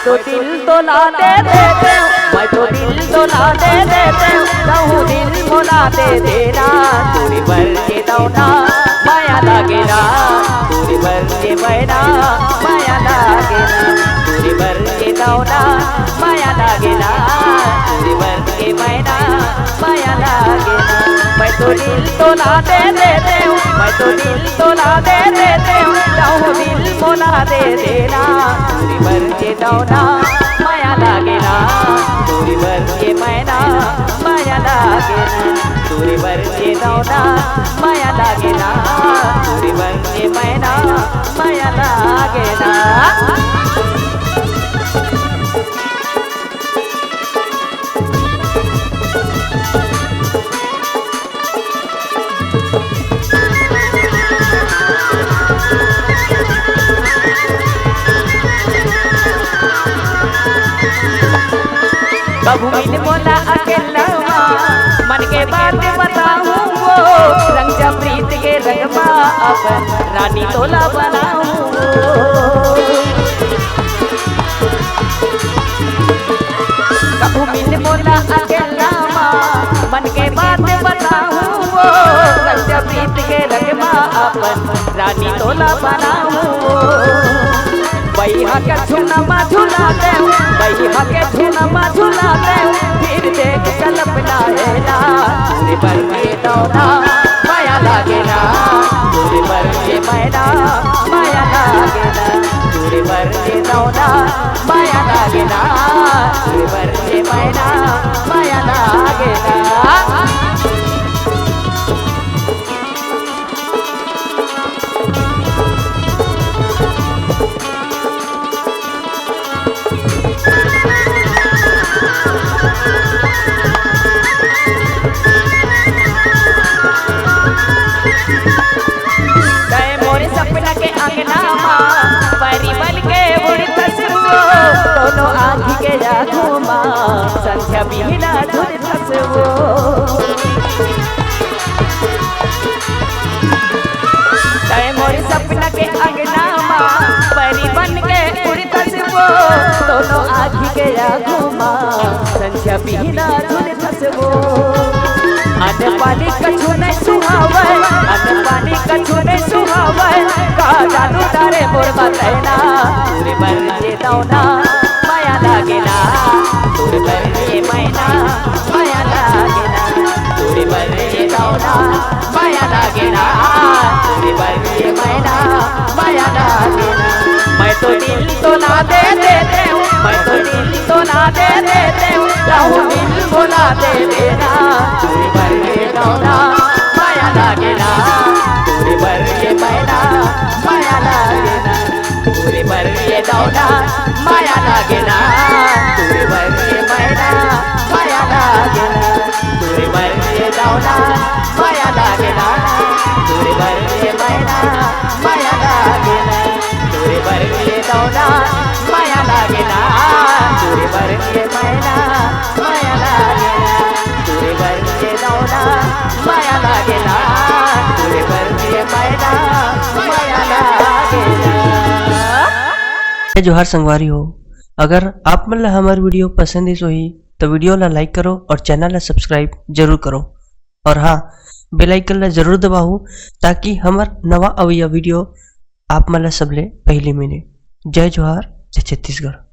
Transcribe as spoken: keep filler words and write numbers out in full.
तो दिल तो ला दे देते, मैं तो दिल तो ला दे देते, कहूँ दिल मोला दे देना। तोरे बर के दौना माया लागेला, तोरे बर के मैना माया लागेला, तोरे बर के दौना माया लागेला, तोरे बर के मैना माया लागेला। मैं तो दिल तो ला दे देते हूँ, मैं तो दिल तो ला दे देते हूँ, कहूँ दिल मोला दे देना। तोरे बर के दौना माया लागेला, तोरे बर के मैना माया लागेला, तोरे बर के दौना माया लागेला, तोरे बर के मैना माया लागेला। कभू मिल मोला अकेला मा, मन के बात बताहूँ वो, रंग जा प्रीत के रंग मा अपन, रानी तोला बनाहूँ वो। कभू मिल मोला अकेला मा, मन के बात बताहूँ वो, रंग जा प्रीत के रंग मा अपन, रानी तोला बनाहूँ वो। बइहा के झुलना मा झुला दे, बइहा के झुलना मा झुला दे, फिर देख कल्पना हेला। तोरे बर के दौना माया लागेला, तोरे बर के मैना माया लागेला, तोरे बर के दौना माया लागेला, तोरे बर के मैना माया लागेला। तैं मोर सपना के अंगना मा, परी बन के उड़थस वो, दोनों आँखी के आगू मा, संझा बिहना धुरथस वो। तैं मोर सपना के अंगना मा, परी बन के उड़थस वो, दोनों आँखी के आगू मा, संझा बिहना धुरथस वो। अन्न पानी कछु नहीं सुहावय, अन्न पानी कछु नहीं सुहावय, का जादू डारे मोर मा तैना। तोरे बर के दौना माया लागेला, तोरे बर के मैना माया लागेला, तोरे बर के दौना माया लागेला, तोरे बर के मैना माया लागेला। मैं तो दिल तो ला दे देते हूँ, मैं तो दिल तो ला दे देते हूँ, कहूँ दिल मोला दे देना। तोरे बर के दौना माया लागेला, तोरे बर के मैना माया लागेला, तोरे बर के दौना माया लागेला, तोरे बर के मैना माया लागेला, तोरे बर के दौना माया लागेला, तोरे बर के मैना माया लागेला, तोरे बर के दौना माया लागेला, तोरे बर के मैना माया लागेला, तोरे बर के दौना माया लागेला, तोरे बर के मैना माया लागेला। जय जोहार संगवारी हो, अगर आप मन ला हमर video पसंद आइस होही, तो video ला like करो और channel ला subscribe जरूर करो। और हाँ, bell icon ला जरूर दबाहू, ताकि हमर नवा अवइया video आप मन ला सबले पहली मिले। जय जोहार, जय छत्तीसगढ़।